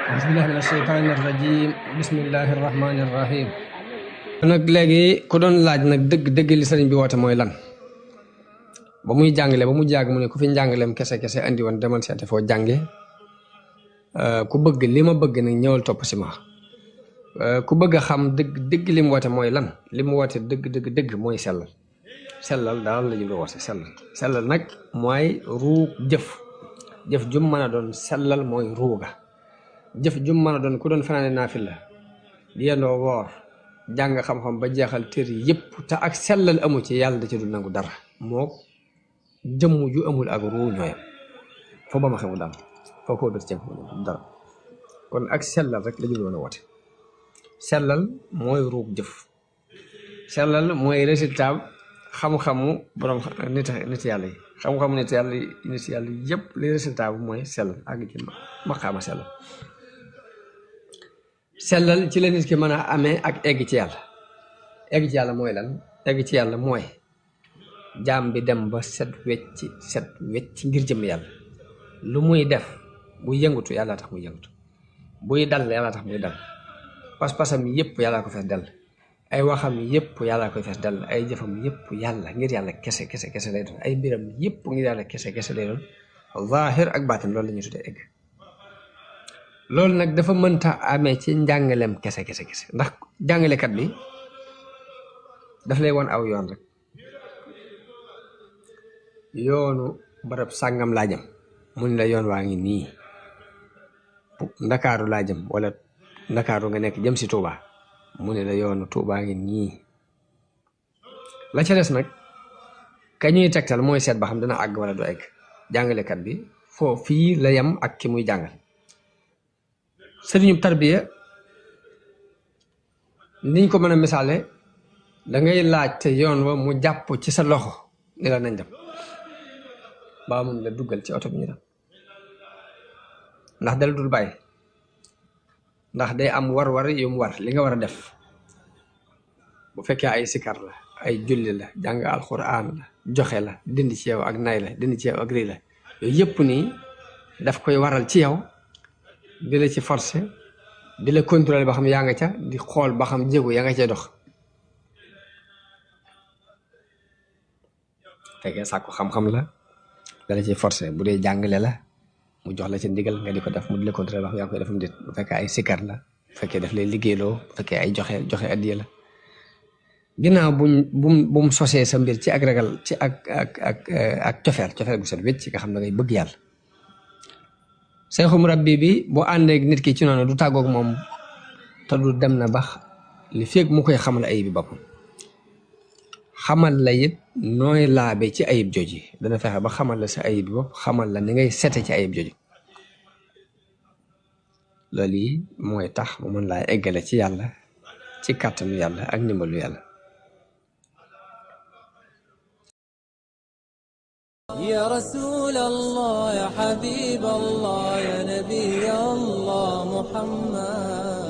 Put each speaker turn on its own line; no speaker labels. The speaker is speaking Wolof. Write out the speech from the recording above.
أعوذ بالله من الشيطان الرجيم بسم الله الرحمن الرحيم nag léegi ku doon laaj nag dëgg li sëriñ bi woote mooy lan ba muy jàngale ba mu jàgg mu ne ku fi njàngaleem kese andi woon demal seete foo jànge ku bëgg li ma bëgg nag ñëwal topp si ma ku bëgg a xam dëgg li mu woote mooy lan li mu woote dëgg mooy sellal daal la jublu woote sellal nag mooy ruug jëf jum mën a doon sellal mooy ruuga jëf jum mën a doon ku doon fanaane naafila di yendoo woor jàng xam-xam ba jeexal tër yëpp te ak sellal amu ci yàlla da ci dul nangu dara moo jëmm ju amul ak ruu ñooyam foo ba ma xamul daal foo ko dot ci dara kon ak sellal rek la jublu woon a woote sellal mooy ruug jëf sellal mooy résultat xam-xamu borom nit yàlla yi xam-xamu nit yàlla yëpp li résultat bu mooy sellal àgg ci maqaama sellal ci la nit ki mën a amee ak egg ci yàlla mooy lan egg ci yàlla mooy jaam bi dem ba set wecc ngir jëm yàlla lu muy def buy yëngutu yàlla tax muy yëngutu buy dal yàlla tax muy dal pas-pasam yëpp yàlla ko fees dal ay waxam yëpp yàlla koy fees dal ay jëfam yëpp yàlla ngir yàlla kese lay doon ay mbiram yëpp ngir yàlla kese lay doon zaahir ak baatin loolu la ñuy tuddee egg loolu nag dafa mënta amee ci njàngaleem kese ndax jàngalekat bi daf lay won aw yoon rek yoonu barab sàngam laa jëm mu ne la yoon waa ngi nii ndakaaru laa jëm wala ndakaaru nga nekk jëm si Touba mu ne la yoonu Touba ngi nii la ca des nag ka ñuy tegtal mooy seet ba xam dina àgg wala du egg jàngalekat bi foo fii la yem ak ki muy jàngal sëriñu tarbiya niñ ko mën a misaale da ngay laaj te yoon wa mu jàpp ci sa loxo ni la nañ dem baa mun la duggal ci oto bi ñu dem ndax dal dul bàyyi ndax day am war yu mu war li nga war a def bu fekkee ay sikar la ay julli la jàng alxuraan la joxe la dindi ci yow ak nay la dindi ci yow ak rii la yooyu yëpp nii daf koy waral ci yow di la ci forcé di la contrôler ba xam yaa nga ca di xool ba xam jéego yaa nga cee dox fekkee sàkku xam-xam la da la ci forcé bu dee jàngale la mu jox la ci ndigal nga di ko def mu di la contrôler ba xam yaa ngi koy defam déet bu fekkee ay sikar la bu fekkee daf lay liggéeyloo bu fekkee ay joxe addiya la ginnaaw bum sosee sa mbir ci ak ragal ci ak cofeel bu set wécc nga xam ne ngay bëgg yàlla seexu murabbi bi boo àndeek nit ki ci noonu du tàggoog moom te du dem na bax li feeg mu koy xamal ayib bi boppam xamal la it nooy laabe ci ayib joji dana fexe ba xamal la sa ayib bi bopp xamal la ni ngay sete ci ayib joji loolu yi mooy tax mu mën laa eggale ci yàlla ci kàttanu yàlla ak ndimbalu yàlla
يا رسول الله يا حبيب الله يا نبي الله محمد